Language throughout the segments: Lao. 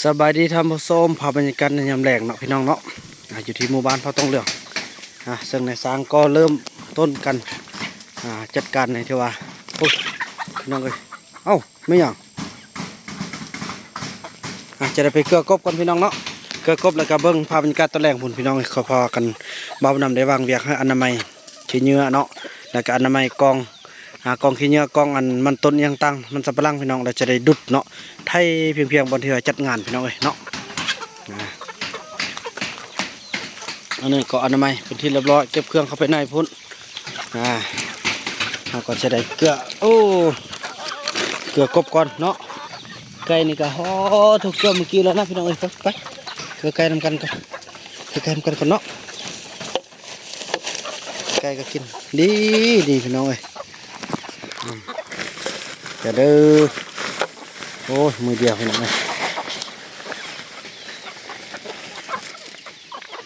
ສະບາຍດີທ່ານຜູ້ຊົມ, ພາບບັນຍາກາດໃນຍາມແລງເນາະ ພີ່ນ້ອງເນາະ, ອາ ຢູ່ທີ່ໝູ່ບ້ານເຜົ່າຕອງເຫຼືອງ, ອາ ເຊິ່ງນາຍຊ່າງກໍເລີ່ມຕົ້ນກັນ ອາ ຈັດການໃນທີ່ວ່າ ໂອ້ຍ ພີ່ນ້ອງເອີຍ, ເອົ້າ ແມ່ນຫຍັງ? ອາ ຈະໄດ້ໄປເກືອກົບກ່ອນ ພີ່ນ້ອງເນາະ, ເກືອກົບແລ້ວກໍເບິ່ງພາບບັນຍາກາດຕອນແລງພຸ້ນ ພີ່ນ້ອງເອີຍ. ເຂົາພາກັນ ບ່າວນຳໄດ້ວາງວຽກໃຫ້ອະນາໄມຂີ້ເຫຍື້ອເນາະ, ແລ້ວກໍອະນາໄມກອງ ອາ ກອງຂີ້ເຫຍື້ອ ກອງອັນມັນຕົ້ນອີ່ຫຍັງຕ່າງ ມັນສຳປະຫຼັງ ພີ່ນ້ອງ, ແລ້ວຈະໄດ້ດຸດເນາະ ໄຖພຽງໆບ່ອນທີ່ວ່າຈັດງານ ພີ່ນ້ອງເອີຍເນາະ. ອາ ອັນນີ້ກໍອະນາໄມເປັນທີ່ລຽບຮ້ອຍ, ເກັບເຄື່ອງເຂົ້າໄປໃນພຸ້ນ. ອາ ເຮົາກໍຈະໄດ້ເກືອ ໂອ້ ເກືອກົບກ່ອນເນາະ. ໄກ່ນີ້ກໍ ໂອ້ ຖືກເກືອມື້ກີ້ແລ້ວນະ ພີ່ນ້ອງເອີຍ. ໄປ ໄປ ເກືອໄກ່ນຳກັນກ່ອນ, ເກືອໄກ່ນຳກັນກ່ອນເນາະ. ໄກ່ກໍກິນດີໆ ພີ່ນ້ອງເອີຍ. ອືມ ຈະເດີ ໂອ້ຍ ມືດຽວ ພີ່ນ້ອງເອີຍ.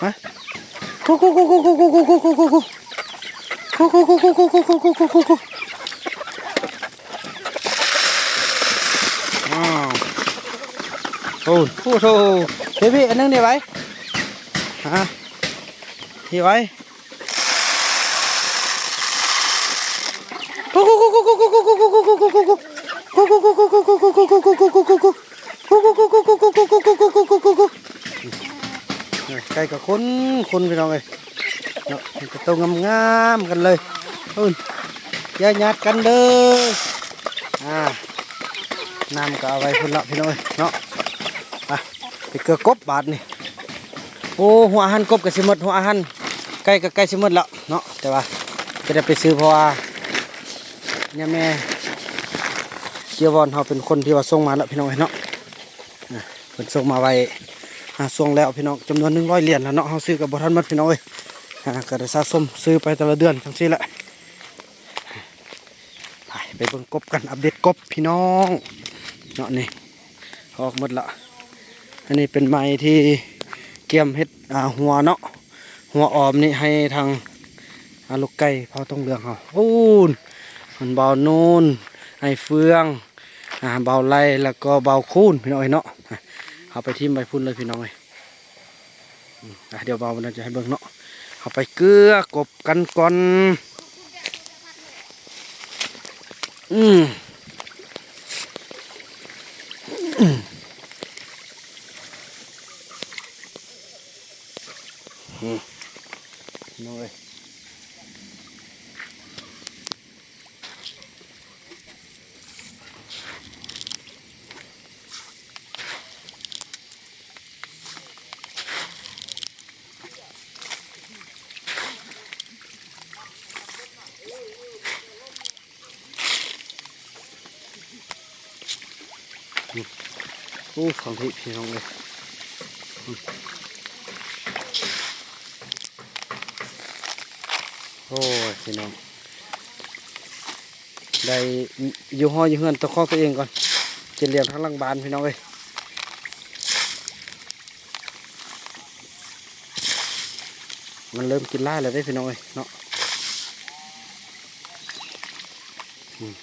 ຮະ ອ້າວ ໂອ້ ໂອ້ໂທ ເບບີ ອັນໜຶ່ງນີ້ໄວ້ ຮະ ນີ້ໄວ້. ໄກ່ກໍຂຸ້ນໆ ພີ່ນ້ອງເອີຍເນາະ, ເປັນໂຕງາມໆກັນເລີຍ. ເອີ ຢ່າຍາດກັນເດີ. ອາ ນ້ຳກໍເອົາໄວ້ພຸ້ນລະ ພີ່ນ້ອງເອີຍເນາະ. ໄປ ໄປເກືອກົບບາດນີ້. ໂອ້ ຫົວອາຫານກົບກໍຊິໝົດ, ຫົວອາຫານໄກ່ກໍໃກ້ຊິໝົດແລ້ວເນາະ, ແຕ່ວ່າຈະໄດ້ໄປຊື້ ເພາະວ່າຍາແມ່ເຈຍວອນເຮົາເປັນຄົນທີ່ວ່າສົ່ງມາແລ້ວ ພີ່ນ້ອງເອີຍເນາະ. ອາ ເພິ່ນສົ່ງມາໄວ້ ອາ ຊ່ວງແລ້ວ ພີ່ນ້ອງ, ຈຳນວນໜຶ່ງຮ້ອຍຫຼຽນແລ້ວເນາະ. ເຮົາຊື້ກໍບໍ່ທັນໝົດ ພີ່ນ້ອງເອີຍ, ອາ ກໍໄດ້ສະສົມຊື້ໄປແຕ່ລະເດືອນຈັ່ງຊີ້ແຫຼະ. ໄປ ໄປເບິ່ງກົບກັນ, ອັບເດດກົບ ພີ່ນ້ອງເນາະ. ນີ້ ອອກໝົດລະ. ອັນນີ້ເປັນໄມ້ທີ່ກຽມເຮັດ ອາ ຫົວເນາະ, ຫົວອອມນີ້ໃຫ້ທາງ ອາ ລູກໄກ່ເຜົ່າຕົງເຫຼືອງເຮົາ. ໂອ້ ມັນບ່າວນູນ, ອ້າຍເຟືອງ, ອາ ບ່າວໄລ ແລ້ວກໍບ່າວຄູນ ພີ່ນ້ອງເອີຍເນາະ. ເຮົາໄປຖິ້ມໄວ້ພຸ້ນເລີຍ ພີ່ນ້ອງເອີຍ. ອືມ ອ່ະ ດຽວບ່າວນຳຈະໃຫ້ເບິ່ງເນາະ, ເຮົາໄປເກືອກົບກັນກ່ອນ. ອືມ ອືມ ນ້ອງເອີຍ. ໂອ້ ຝັ່ງພີ້ ພີ່ນ້ອງເອີຍ. ໂອ້ຍ ພີ່ນ້ອງ ໄດ້ຢູ່ຫໍຢູ່ເຮືອນເຈົ້າຂອງຕົວເອງກ່ອນ, ກິນລ້ຽງທາງຫຼັງບ້ານ ພີ່ນ້ອງເອີຍ. ມັນເລີ່ມກິນຫຼາຍແລ້ວເດ້ ພີ່ນ້ອງເອີຍເນາະ. ອືມ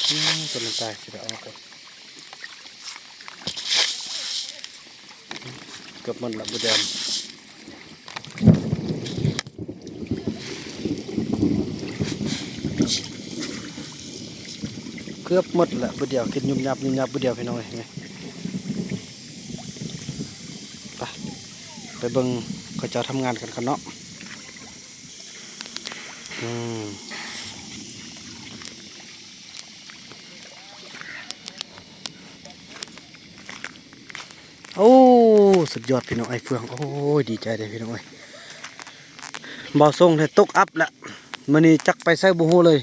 ອືມ ຕົວນັ້ນຕາຍ ຊິໄດ້ອອກກ່ອນ. ເກືອບໝົດລະ ບໍ່ໄດ້ ເກືອບໝົດລະ ບາດດຽວ ກິນຫຍຸບຫຍັບ ຫຍຸບຫຍັບ ບາດດຽວ ພີ່ນ້ອງເອີຍ. ໄປ ໄປເບິ່ງເຂົາເຈົ້າທຳງານກັນກ່ອນເນາະ. ອືມ. ໂອ້ ສຸດຍອດ ພີ່ນ້ອງ ອ້າຍເຟືອງ. ໂອ້ຍ ດີໃຈເດ້ ພີ່ນ້ອງເອີຍ. ບໍ່ສົ່ງແທ້ ຕົກອັບລະ. ມື້ນີ້ຈັກໄປໃສບໍ່ຮູ້ເລີຍ.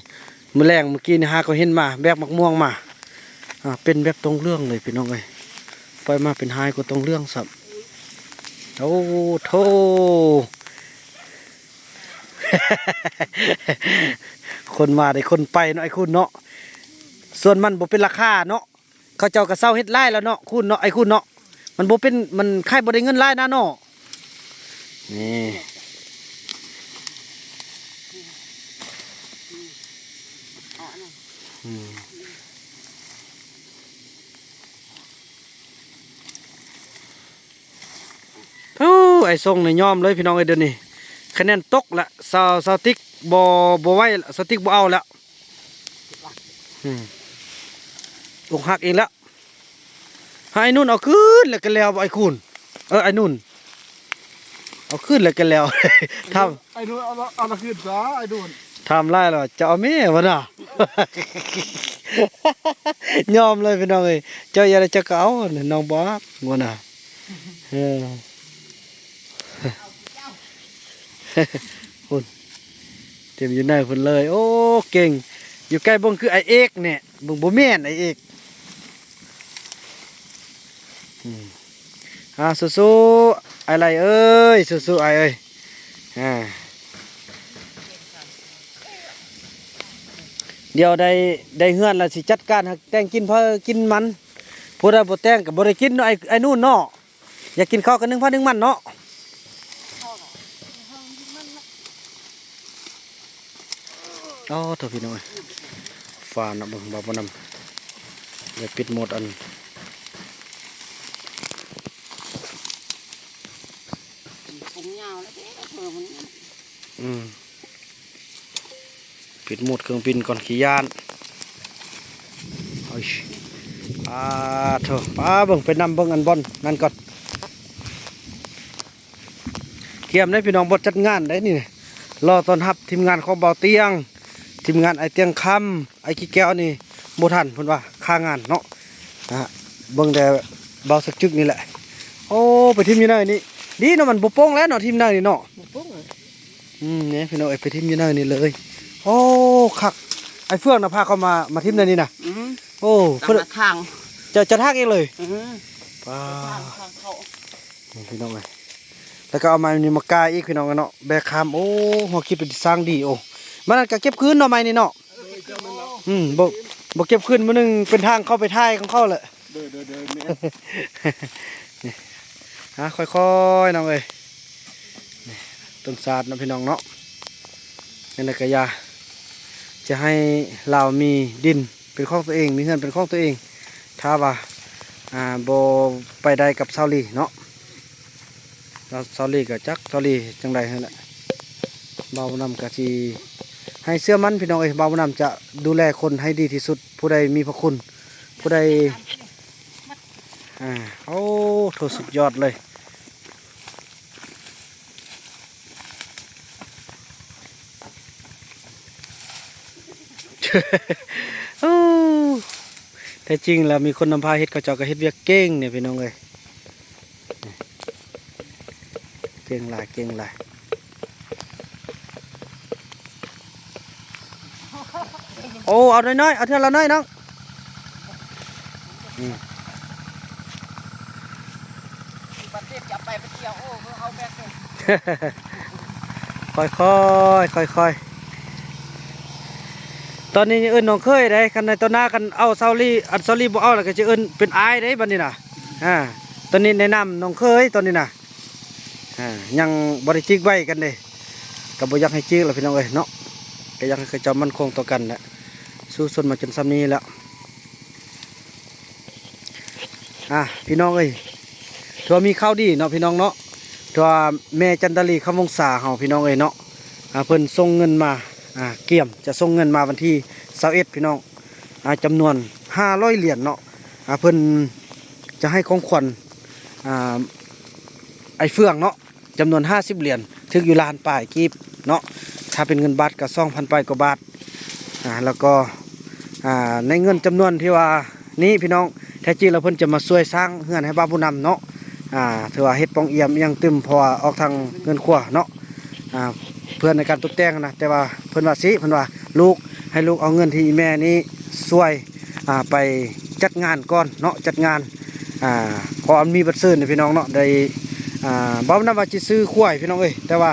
ມື້ແລງ ມື້ກີ້ນີ້ຫາກໍເຫັນມາ ແບກໝາກມ່ວງມາ. ອ່າ ເປັນແບບຕົງເຫຼືອງເລີຍ ພີ່ນ້ອງເອີຍ. ປ່ອຍມາເປັນຫາຍກວ່າຕົງເຫຼືອງຊ້ຳ. ໂອ້ໂທ້. ຄົນມາໄດ້ຄົນໄປເນາະ ໄອ້ຄູນເນາະ. ສ່ວນມັນບໍ່ເປັນລາຄາເນາະ. ເຂົາເຈົ້າກໍເຊົາເຮັດຫຼາຍແລ້ວເນາະ ຄູນເນາະ ໄອ້ຄູນເນາະ. ມັນບໍ່ເປັນ ມັນຂາຍບໍ່ໄດ້ເງິນຫຼາຍນະເນາະ. ນີ້ ອືມ ເອົາອັນນັ້ນ ອືມ ໂອ້ ໄອ້ຊົງນີ້ຍອມເລີຍພີ່ນ້ອງເອີຍ ດຽວນີ້ຄະແນນຕົກລະ. ສາວ ສາວຕິກບໍ່ ບໍ່ໄຫວລະ ສາວຕິກບໍ່ເອົາລະ. ອືມ ອົກຫັກອີກລະ. ໃຫ້ອ້າຍນຸ່ນເອົາຄືນແລ້ວກໍແລ້ວ ໄອ້ຄູນ ເອີ ອ້າຍນຸ່ນ ເອົາຄືນແລ້ວກໍແລ້ວ. ຖາມ ໄອ້ນຸ່ນເອົາລະ ເອົາລະຄືນຊະ ໄອ້ນຸ່ນ. ຖາມຫຼາຍແລ້ວ ເຈົ້າເອົາແມ່ບໍ່ນະ? ຍອມເລີຍພີ່ນ້ອງເອີຍ ເຈົ້າຢາກໄດ້ເຈົ້າກໍເອົາ ນ້ອງບໍ່ຮັບບໍ່ນະ. ເອີ ພຸ້ນ ເຕັມຢູ່ໃນພຸ້ນເລີຍ. ໂອ້ ເກັ່ງ ຢູ່ໃກ້ເບິ່ງຄືອ້າຍເອກແນ່ ເບິ່ງບໍ່ແມ່ນອ້າຍເອກ. ອືມ ອ່າ ສູ້ໆ ອ້າຍໄຫຼເອີຍ ສູ້ໆ ອ້າຍເອີຍ. ອ່າ ດຽວໄດ້ ໄດ້ເຮືອນລະຊິຈັດການໃຫ້ແຕ່ງກິນໃຜກິນມັນ ຜູ້ໃດບໍ່ແຕ່ງກໍບໍ່ໄດ້ກິນເນາະ ອ້າຍ ອ້າຍນູນເນາະ. ຢາກກິນເຂົ້າກໍໜຶ່ງໃຜໜຶ່ງມັນເນາະ. ອໍ ໂທ້ ພີ່ນ້ອງເອີຍ ຟ້ານະ ເບິ່ງ ບ່າວບຸນນຳ ໄດ້ປິດໝົດອັນ ປົງຍາວແລ້ວເດ້ ເພິ່ນມັນ ອືມ. ປິດໂໝດເຄື່ອງບິນກ່ອນ ຂີ້ຢ້ານ. ໂອ້ຍ ປາໂທ້ ປາ ເບິ່ງ ໄປນຳເບິ່ງອັນບ່ອນນັ້ນກ່ອນ. ກຽມເດ້ພີ່ນ້ອງ ບ່ອນຈັດງານເດ້ນີ້ ລໍຕ້ອນຮັບທີມງານຂອງບ່າວຕຽງ ທີມງານອ້າຍຕຽງຄຳ ອ້າຍຂີ້ແກ້ວນີ້ບໍ່ທັນ ເພິ່ນວ່າຄາງານເນາະ. ອ່າ ເບິ່ງແຕ່ບ່າວສັກຈຶກນີ້ແຫຼະ. ໂອ້ ໄປຖິ້ມຢູ່ໃນນີ້ ດີເນາະ ມັນບໍ່ໂປ່ງແລ້ວເນາະ ຖິ້ມໃນນີ້ເນາະ ບໍ່ໂປ່ງ. ອືມ ນີ້ພີ່ນ້ອງເອີຍ ໄປຖິ້ມຢູ່ໃນນີ້ເລີຍ. ໂອ້ ຄັກ ໄອ້ເຟືອງນະພາເຂົາມາ ມາຖິ້ມໃນນີ້ນະ. ອືມ ໂອ້ ເພິ່ນ ທາງ ເຈົ້າ ເຈົ້າທາງເອງເລີຍ. ອືມ ປາ ທາງ ທາງເຂົ້າ ນີ້ພີ່ນ້ອງເອີຍ ແລ້ວກໍເອົາໄມ້ນີ້ມາກ່າຍອີກ ພີ່ນ້ອງເນາະ ແບກຂ້າມ. ໂອ້ ຫົວຄິດເປັນສ້າງດີ. ໂອ້ ມັນນັ້ນກໍເກັບຄືນເນາະ ໄມ້ນີ້ເນາະ. ອືມ ບໍ່ ບໍ່ເກັບຄືນ ມື້ໜຶ່ງເປັນທາງເຂົ້າໄປຖ່າຍຂອງເຂົາແຫຼະ. ໂດຍ ໂດຍ ໂດຍ ແມ່ນ. ນີ້ ຫາ ຄ່ອຍໆ ນ້ອງເອີຍ ນີ້ ຕົ້ນສາດເນາະ ພີ່ນ້ອງເນາະ. ຈັ່ງໃດກໍຢ່າ ຈະໃຫ້ລາວມີດິນເປັນຂອງຕົວເອງ ມີເຮືອນເປັນຂອງຕົວເອງ ຖ້າວ່າ ອ່າ ບໍ່ໄປໄດ້ກັບຊາວລີເນາະ. ແລ້ວຊາວລີກໍຈັກຊາວລີຈັ່ງໃດຫັ້ນແຫຼະ. ບ່າວບຸນນຳກໍຊິໃຫ້ເຊື່ອໝັ້ນ ພີ່ນ້ອງເອີຍ ບ່າວບຸນນຳຈະດູແລຄົນໃຫ້ດີທີ່ສຸດ. ຜູ້ໃດມີພະຄຸນ ຜູ້ໃດ ອ່າ ໂອ້ ໂທ້ ສຸດຍອດເລີຍ. ໂອ້ ແທ້ຈິງແລ້ວມີຄົນນຳພາເຮັດ ເຂົາເຈົ້າກໍເຮັດວຽກເກັ່ງນີ້ ພີ່ນ້ອງເອີຍ. ເກັ່ງຫຼາຍ ເກັ່ງຫຼາຍ. ໂອ້ ເອົານ້ອຍໆ ເອົາເທື່ອລະນ້ອຍນ້ອງ. ອືມ ບາດເຈັບຈະໄປໄປທ່ຽວ ໂອ້ ເອົາແບກເດີ ຄ່ອຍໆ ຄ່ອຍໆ. ຕອນນີ້ເອີ້ນນ້ອງເຂີຍເດ້ ຄັນໃນຕໍ່ໜ້າ ຄັນເອົາຊາວລີ ອັນຊາວລີບໍ່ເອົາແລ້ວກໍຈະເອີ້ນເປັນອ້າຍເດ້ ບັດນີ້ນະ. ອ່າ ຕອນນີ້ແນະນຳນ້ອງເຂີຍຕອນນີ້ນະ. ອ່າ ຍັງບໍ່ໄດ້ຈິກໃບກັນເດ້ ກໍບໍ່ຢາກໃຫ້ຈິກແລ້ວ ພີ່ນ້ອງເອີຍເນາະ. ກໍຢາກໃຫ້ເຂົາເຈົ້າໝັ້ນຄົງຕໍ່ກັນແຫຼະ ສູ້ຊົນມາຈົນສ່ຳນີ້ແລ້ວ. ອ່າ ພີ່ນ້ອງເອີຍ ຖືວ່າມີຂ່າວດີເນາະ ພີ່ນ້ອງເນາະ. ຖືວ່າແມ່ຈັນດາລີ ຄຳວົງສາເຮົາ ພີ່ນ້ອງເອີຍເນາະ ອ່າ ເພິ່ນສົ່ງເງິນມາ ອ່າ ກຽມຈະສົ່ງເງິນມາວັນທີຊາວເອັດ ພີ່ນ້ອງ ອ່າ ຈຳນວນຫ້າຮ້ອຍຫຼຽນເນາະ. ອ່າ ເພິ່ນຈະໃຫ້ຂອງຂວັນ ອ່າ ອ້າຍເຟືອງເນາະ ຈຳນວນຫ້າສິບຫຼຽນ ຖືກຢູ່ລ້ານປາຍກີບເນາະ. ຖ້າເປັນເງິນບາດກໍສອງພັນປາຍກວ່າບາດ. ອ່າ ແລ້ວກໍ ອ່າ ໃນເງິນຈຳນວນທີ່ວ່ານີ້ ພີ່ນ້ອງ ແທ້ຈິງແລ້ວເພິ່ນຈະມາຊ່ວຍສ້າງເຮືອນໃຫ້ບ່າວບຸນນຳເນາະ. ອ່າ ຖືວ່າເຮັດປ່ອງອຽມອີ່ຫຍັງຕື່ມ ເພາະວ່າອອກທາງເຮືອນຄົວເນາະ. ອ່າ ເພື່ອໃນການຕົບແຕ່ງນະ ແຕ່ວ່າເພິ່ນວ່າຊິ ເພິ່ນວ່າລູກ ໃຫ້ລູກເອົາເງິນທີ່ອີ່ແມ່ນີ້ຊ່ວຍ ອ່າ ໄປຈັດງານກ່ອນເນາະ ຈັດງານ ອ່າ ເພາະວ່າມັນມີບັດເຊີນເດ້ ພີ່ນ້ອງເນາະ. ໄດ້ ອ່າ ເວົ້ານຳວ່າຊິຊື້ຄວາຍ ພີ່ນ້ອງເອີຍ ແຕ່ວ່າ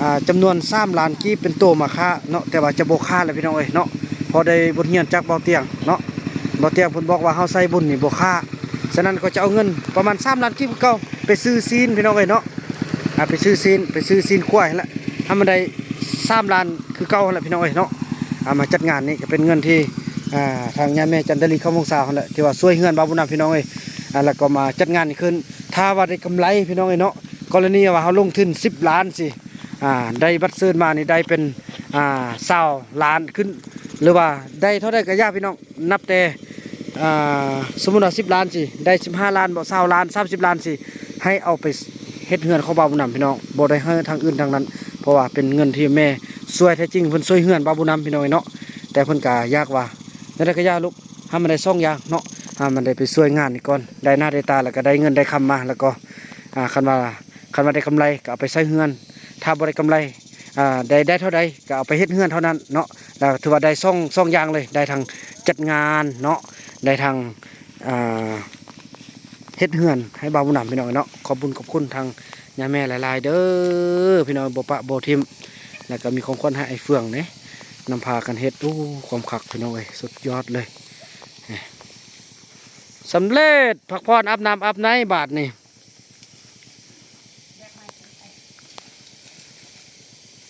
ອ່າ ຈຳນວນສາມລ້ານກີບເປັນໂຕມາຄ້າເນາະ ແຕ່ວ່າຈະບໍ່ຄ້າແລ້ວ ພີ່ນ້ອງເອີຍເນາະ. ເພາະໄດ້ບົດຮຽນຈາກບ່າວຕຽງເນາະ ບ່າວຕຽງເພິ່ນບອກວ່າເຮົາໃສ່ບຸນນີ້ບໍ່ຄ້າ. ສະນັ້ນກໍຈະເອົາເງິນປະມານສາມລ້ານກີບຄືເກົ່າ ໄປຊື້ຊີ້ນ ພີ່ນ້ອງເອີຍເນາະ. ອ່າ ໄປຊື້ຊີ້ນ ໄປຊື້ຊີ້ນຄວາຍຫັ້ນແຫຼະ ໃຫ້ມັນໄດ້ສາມລ້ານຄືເກົ່າຫັ້ນແຫຼະ ພີ່ນ້ອງເອີຍເນາະ. ອ່າ ມາຈັດງານນີ້ກໍເປັນເງິນທີ່ ອ່າ ທາງຍາແມ່ຈັນດາລີ ຄຳວົງສາຫັ້ນແຫຼະ ທີ່ວ່າຊ່ວຍເຮືອນບ່າວບຸນນຳ ພີ່ນ້ອງເອີຍ. ອ່າ ແລ້ວກໍມາຈັດງານນີ້ຂຶ້ນ ຖ້າວ່າໄດ້ກຳໄລ ພີ່ນ້ອງເອີຍເນາະ, ກໍລະນີວ່າເຮົາລົງທຶນສິບລ້ານຊີ້ ອ່າ ໄດ້ບັດເຊີນມານີ້ໄດ້ເປັນ ອ່າ ຊາວລ້ານຂຶ້ນ ຫຼືວ່າໄດ້ເທົ່າໃດກໍຢ່າ ພີ່ນ້ອງ. ນັບແຕ່ ອ່າ ສົມມຸດວ່າສິບລ້ານຊີ້ ໄດ້ສິບຫ້າລ້ານບໍ ຊາວລ້ານ ສາມສິບລ້ານຊີ້ ໃຫ້ເອົາໄປເຮັດເຮືອນຂອງບ່າວບຸນນຳ ພີ່ນ້ອງ, ບໍ່ໄດ້ໃຫ້ທາງອື່ນທາງນັ້ນ ເພາະວ່າເປັນເງິນທີ່ແມ່ຊ່ວຍແທ້ຈິງ ເພິ່ນຊ່ວຍເຮືອນບ່າວບຸນນຳ ພີ່ນ້ອງເອີຍເນາະ. ແຕ່ເພິ່ນກະຢາກວ່າ ແນວໃດກໍຢ່າລູກ ໃຫ້ມັນໄດ້ສອງຢ່າງເນາະ, ໃຫ້ມັນໄດ້ໄປຊ່ວຍງານນີ້ກ່ອນ ໄດ້ໜ້າໄດ້ຕາ ແລ້ວກໍໄດ້ເງິນໄດ້ຄຳມາ ແລ້ວກໍ ອ່າ ຄັນວ່າ ຄັນວ່າໄດ້ກຳໄລກໍເອົາໄປໃຊ້ເຮືອນ, ຖ້າບໍ່ໄດ້ກຳໄລ ອ່າ ໄດ້ ໄດ້ເທົ່າໃດກໍເອົາໄປເຮັດເຮືອນເທົ່ານັ້ນເນາະ. ແລ້ວຖືວ່າໄດ້ສອງ ສອງຢ່າງເລີຍ ໄດ້ທັງຈັດງານເນາະ ໄດ້ທັງ ອ່າ ເຮັດເຮືອນໃຫ້ບ່າວບຸນນຳ ພີ່ນ້ອງເອີຍເນາະ. ຂອບບຸນຂອບຄຸນທາງຍາແມ່ຫຼາຍໆເດີ ພີ່ນ້ອງ, ບໍ່ປະບໍ່ຖິ້ມ. ແລ້ວກໍມີຂອງຂວັນໃຫ້ອ້າຍເຟືອງເດ້ ນຳພາກັນເຮັດ. ໂອ້ ຄວາມຄັກ ພີ່ນ້ອງເອີຍ ສຸດຍອດເລີຍ. ນີ້ ສຳເລັດ ພັກຜ່ອນ ອາບນ້ຳອາບໃນບາດນີ້.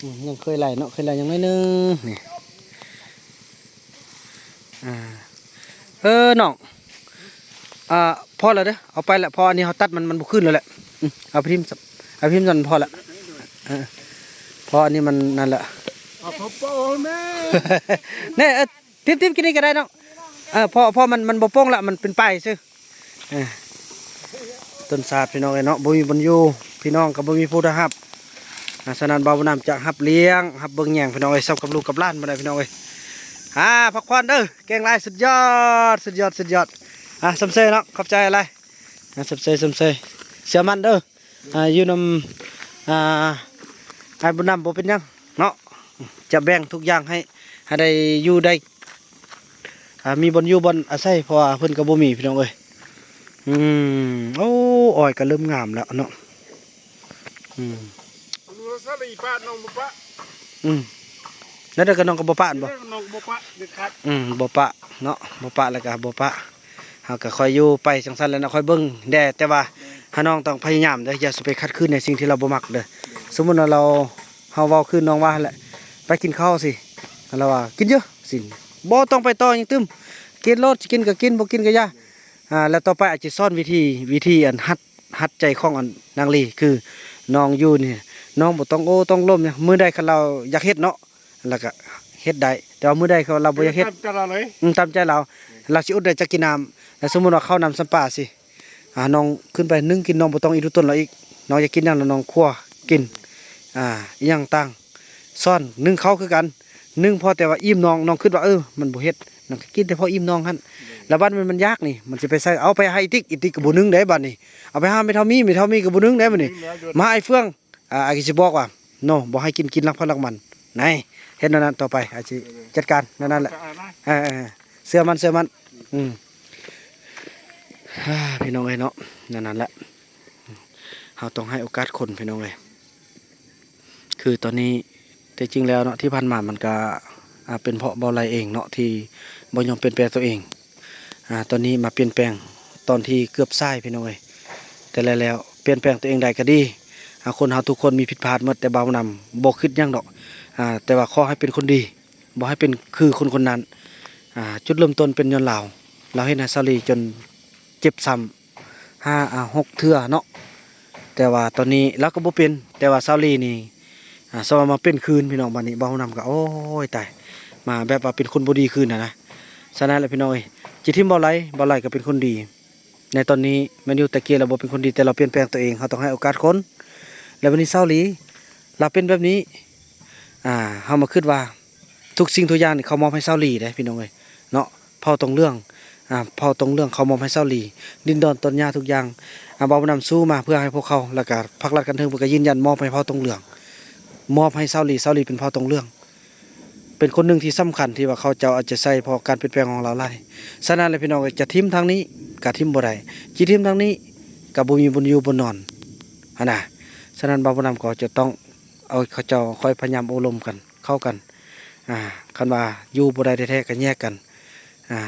ອືມ ຍັງເຄີຍໄລ່ເນາະ ເຄີຍໄລ່ຍັງໜ້ອຍໜຶ່ງນີ້. ອ່າ ເອີ ນ້ອງ ອ່າ ພໍແລ້ວເດີ ເອົາໄປແຫຼະ ເພາະອັນນີ້ເຮົາຕັດມັນ ມັນບໍ່ຄືນແລ້ວແຫຼະ. ອືມ ເອົາໄປຖິ້ມ ເອົາໄປຖິ້ມຊັ້ນ ພໍແລ້ວ. ເອີ ເພາະອັນນີ້ມັນນັ້ນແຫຼະ ເອົາພໍແມ່ ແນ່ ເອີ ຖິ້ມໆ ກິນນີ້ກໍໄດ້ນ້ອງ. ເອີ ເພາະ ເພາະມັນ ມັນບໍ່ໂປ່ງລະ ມັນເປັນປາຍຊື່. ເອີ ຕົ້ນສາດ ພີ່ນ້ອງເອີຍເນາະ ບໍ່ມີບ່ອນຢູ່ ພີ່ນ້ອງກໍບໍ່ມີຜູ້ຮັບ. ອ່າ ສະນັ້ນບ່າວບຸນນຳຈະຮັບລ້ຽງ ຮັບເບິ່ງແຍງ ພີ່ນ້ອງເອີຍ ສ່ຳກັບລູກກັບຫຼານບໍ່ໄດ້ ພີ່ນ້ອງເອີຍ. ອ່າ ພັກຜ່ອນເດີ ເກັ່ງຫຼາຍ ສຸດຍອດ ສຸດຍອດ ສຸດຍອດ. ອ່າ ຊົມເຊີຍເນາະ ຂອບໃຈຫຼາຍ. ອ່າ ຊົມເຊີຍ ຊົມເຊີຍ ເຊື່ອໝັ້ນເດີ. ອ່າ ຢູ່ນຳ ອ່າ ອ້າຍບຸນນຳບໍ່ເປັນຫຍັງເນາະ ຈະແບ່ງທຸກຢ່າງໃຫ້ ໃຫ້ໄດ້ຢູ່ໄດ້ ອ່າ ມີບ່ອນຢູ່ບ່ອນອາໄສ ເພາະວ່າເພິ່ນກໍບໍ່ມີ ພີ່ນ້ອງເອີຍ. ອືມ ໂອ້ ອ້ອຍກໍເລີ່ມງາມແລ້ວເນາະ. ອືມ ອືມ ແລ້ວເດີ ກໍນ້ອງກໍບໍ່ປະແມ່ນບໍ່? ນ້ອງບໍ່ປະເດັດຂາດ. ອືມ ບໍ່ປະເນາະ ບໍ່ປະແລ້ວກໍບໍ່ປະ. ເຮົາກໍຄ່ອຍຢູ່ໄປຈັ່ງຊັ້ນແຫຼະເນາະ ຄ່ອຍເບິ່ງແດ່. ແຕ່ວ່າ ແມ່ນ ເຮົາ ນ້ອງຕ້ອງພະຍາຍາມເດີ ຢ່າຊິໄປຂັດຂືນໃນສິ່ງທີ່ລາວບໍ່ມັກເດີ. ສົມມຸດວ່າລາວ ເຮົາເວົ້າຄືນ້ອງວ່າຫັ້ນແຫຼະ ໄປກິນເຂົ້າຊີ້ ລາວວ່າ ກິນເດີຊີ້ ບໍ່ຕ້ອງໄປຕໍ່ຫຍັງຕື່ມ ກິນໂລດ ຊິກິນກໍກິນ ບໍ່ກິນກໍຢ່າ. ອ່າ ແລ້ວຕໍ່ໄປອາດຈະສອນວິທີ ວິທີອັນຮັດ ຮັດໃຈຂອງອັນນາງລີ ຄືນ້ອງຢູ່ນີ້ ນ້ອງບໍ່ຕ້ອງໂອ້ຕ້ອງລົມຫຍັງ ມື້ໃດຄັນລາວຢາກເຮັດເນາະ ລາວກໍເຮັດໄດ້ ແຕ່ວ່າມື້ໃດເຂົາ ລາວບໍ່ຢາກເຮັດ ຕາມໃຈລາວເລີຍ. ອືມ ຕາມໃຈລາວ ລາວຊິອົດໄດ້ຈັກກິນນ້ຳ. ແລ້ວສົມມຸດວ່າເຂົ້ານ້ຳຊຳປາຊີ້ ອ່າ ນ້ອງຂຶ້ນໄປໜຶ້ງກິນ ນ້ອງບໍ່ຕ້ອງອີ່ດູຕົນລາວອີກ. ນ້ອງຢາກກິນຫຍັງ ແລ້ວນ້ອງຄົວກິນ. ອ່າ ອີ່ຫຍັງຕ່າງ ຊ້ອນໜຶ້ງເຂົ້າຄືກັນ ໜຶ້ງພໍແຕ່ວ່າອີ່ມນ້ອງ ນ້ອງຄິດວ່າ ເອີ ມັນບໍ່ເຮັດ ນ້ອງກໍກິນແຕ່ພໍອີ່ມນ້ອງຫັ້ນ. ແລ້ວບັດມັນ ມັນຢາກນີ້ ມັນຊິໄປໃສ່ ເອົາໄປຫາອີຕິກ ອີຕິກກໍບໍ່ໜຶ້ງເດ້ບັດນີ້ ເອົາໄປຫາແມ່ເຖົ້າມີ ແມ່ເຖົ້າມີກໍບໍ່ໜຶ້ງເດ້ບັດນີ້ ມາຫາອ້າຍເຟືອງ. ອ່າ ອ້າຍກໍຊິບອກວ່າ ໂນ ບໍ່ໃຫ້ກິນ ກິນຫຼັກໃຜຫຼັກມັນ ນາຍ ເຮັດແນວນັ້ນຕໍ່ໄປ ອ້າຍຊິຈັດການແນວນັ້ນແຫຼະ. ເອີ ເຊື່ອໝັ້ນ ເຊື່ອໝັ້ນ. ອືມ ພີ່ນ້ອງເອີຍເນາະ ແນວນັ້ນແຫຼະ ເຮົາຕ້ອງໃຫ້ໂອກາດຄົນ ພີ່ນ້ອງເອີຍ. ຄືຕອນນີ້ ແຕ່ຈິງແລ້ວເນາະ ທີ່ຜ່ານມາມັນກະ ອ່າ ເປັນເພາະບ່າວໄຫຼເອງເນາະ ທີ່ບໍ່ຍອມປ່ຽນແປງຕົວເອງ. ອ່າ ຕອນນີ້ມາປ່ຽນແປງຕອນທີ່ເກືອບສາຍ ພີ່ນ້ອງເອີຍ. ແຕ່ແລ້ວໆ ປ່ຽນແປງຕົວເອງໄດ້ກໍດີ. ອ່າ ຄົນເຮົາທຸກຄົນມີຜິດພາດໝົດ ແຕ່ບ່າວນຳບໍ່ຄິດຫຍັງດອກ. ອ່າ ແຕ່ວ່າຂໍໃຫ້ເປັນຄົນດີ ບໍ່ໃຫ້ເປັນຄືຄົນຄົນນັ້ນ. ອ່າ ຈຸດເລີ່ມຕົ້ນເປັນຍ້ອນລາວ ລາວເຮັດໃຫ້ສາວລີຈົນເຈັບຊ້ຳ ຫ້າ ອ່າ ຫົກເທື່ອເນາະ. ແຕ່ວ່າຕອນນີ້ລາວກໍບໍ່ເປັນ ແຕ່ວ່າສາວລີນີ້ ອ່າ ສະວ່າມາເປັນຄືນ ພີ່ນ້ອງ. ບາດນີ້ບ່າວນຳກໍ ໂອ້ຍ ຕາຍ ມາແບບວ່າເປັນຄົນບໍ່ດີຄືນຫັ້ນນະ. ສະນັ້ນແຫຼະ ພີ່ນ້ອງເອີຍ ຊິຖິ້ມບ່າວໄຫຼ ບ່າວໄຫຼກໍເປັນຄົນດີໃນຕອນນີ້ແມ່ນຢູ່. ແຕ່ກີ້ລາວບໍ່ເປັນຄົນດີ ແຕ່ລາວປ່ຽນແປງຕົວເອງ ເຮົາຕ້ອງໃຫ້ໂອກາດຄົນ. ແລ້ວບາດນີ້ສາວລີລາວເປັນແບບນີ້ ອ່າ ເຮົາມາຄິດວ່າ ທຸກສິ່ງທຸກຢ່າງນີ້ເຂົາມອບໃຫ້ສາວລີເດ້ ພີ່ນ້ອງເອີຍເນາະ. ເຜົ່າຕົງເຫຼືອງ ອ່າ ເຜົ່າຕົງເຫຼືອງເຂົາມອບໃຫ້ສາວລີ ດິນດອນຕົ້ນຫຍ້າທຸກຢ່າງ. ອ່າ ບ່າວນຳສູ້ມາເພື່ອໃຫ້ພວກເຂົາ ແລ້ວກະພັກລັດຂັ້ນເທິງເພິ່ນກະຢືນຢັນມອບໃຫ້ເຜົ່າຕົງເຫຼືອງ ມອບໃຫ້ສາວລີ. ສາວລີເປັນເຜົ່າຕົງເຫຼືອງ ເປັນຄົນໜຶ່ງທີ່ສຳຄັນທີ່ວ່າເຂົາເຈົ້າເອົາໃຈໃສ່ ເພາະການປ່ຽນແປງຂອງລາວຫຼາຍ. ສະນັ້ນແຫຼະ ພີ່ນ້ອງເອີຍ ຈະຖິ້ມທາງນີ້ກະຖິ້ມບໍ່ໄດ້ ຈະຖິ້ມທາງນີ້ກະບໍ່ມີບ່ອນຢູ່ບ່ອນນອນຫັ້ນນະ. ສະນັ້ນບ່າວນຳກໍຈະຕ້ອງ ເອົາເຂົາເຈົ້າຄ່ອຍພະຍາຍາມໂອ້ລົມກັນ ເຂົ້າກັນ. ອ່າ ຄັນວ່າຢູ່ບໍ່ໄດ້ແທ້ໆກໍແຍກກັນ ອ່າ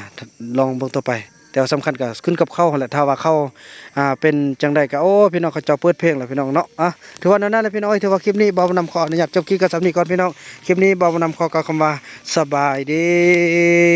ລອງເບິ່ງຕໍ່ໄປ. ແຕ່ວ່າສຳຄັນກໍຂຶ້ນກັບເຂົາຫັ້ນແຫຼະ ຖ້າວ່າເຂົາ ອ່າ ເປັນຈັ່ງໃດກໍ ໂອ້ ພີ່ນ້ອງ ເຂົາເຈົ້າເປີດເພງແລ້ວ ພີ່ນ້ອງເນາະ. ອ່າ ຖືວ່າແນວນັ້ນແຫຼະ ພີ່ນ້ອງເອີຍ. ຖືວ່າຄລິບນີ້ບ່າວນຳຂໍອະນຸຍາດຈົບຄລິບກັນສ່ຳນີ້ກ່ອນ ພີ່ນ້ອງ. ຄລິບນີ້ບ່າວນຳຂໍກ່າວຄຳວ່າ ສະບາຍດີ.